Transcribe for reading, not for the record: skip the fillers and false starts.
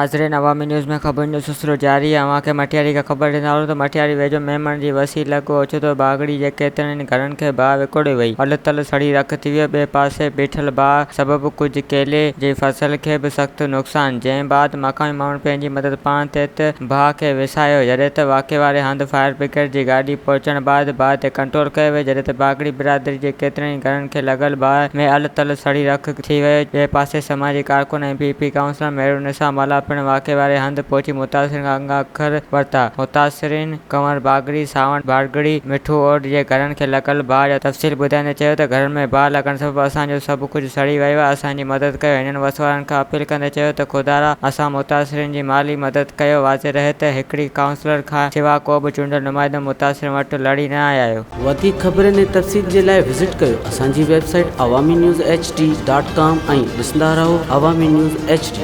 ناظرين عوامي نيوز ۾ خبرن جو سلسلو جاري آهي اوهان کي مٽياري کان خبر ڏيندا هلون ته مٽياري ويجهو ميمڻ جي وسيع لڳ اوچتو باگڙي جي ڪيترن ئي گهرن کي باهه وڪوڙي وئي الھ تلھ سڙي رک ٿي ويو ٻئي پاسي بيٺل باهه سبب ڪجهه ڪيلي جي فصل کي به سخت نقصان جنهن بعد مقامي ماڻهن پنهنجي مدد پاڻ تحت باهه کي وسايو جڏهن ته واقعي واري هنڌ فائر برگيڊ جي گاڏي پهچڻ بعد باهه تي ڪنٽرول ڪيو ويو جڏهن ته باگڙي برادري جي ڪيترن ئي گهرن کي لڳل باهه ۾ الھ تلھ سڙي رک ٿي ويو ٻئي پاسي سماجي ڪارڪن ۽ P P councillor Mehrunnisa Mallah پڻ واقعي واري هنڌ پهچي متاثرين کان انگ اکر ورتا متاثرين ڪنور باگڙي، سانوڻ باگڙي، مٺو اوڏ جي گهرن کي لڳل باهه جا تفصيل ٻڌائيندي چيو ته گهرن ۾ باهه لڳڻ سبب اسان جو سڀ ڪجهه سڙي ويو آهي اسان جي مدد ڪيو هنن وس وارن کان اپيل ڪندي چيو ته خدارا اسان متاثرين جي مالي مدد ڪيو واضح رهي ته هڪڙي ڪائونسلر کان سوا ڪو به چونڊيل نمائندو متاثرين وٽ لڙي نه آيو. وڌيڪ خبرن ۽ تفصيل جي لاء وزٽ ڪيو اسان جي website Awami news H D dot com ۽ ڏسندا رهو عوامي نيوز ايڇ ڊي.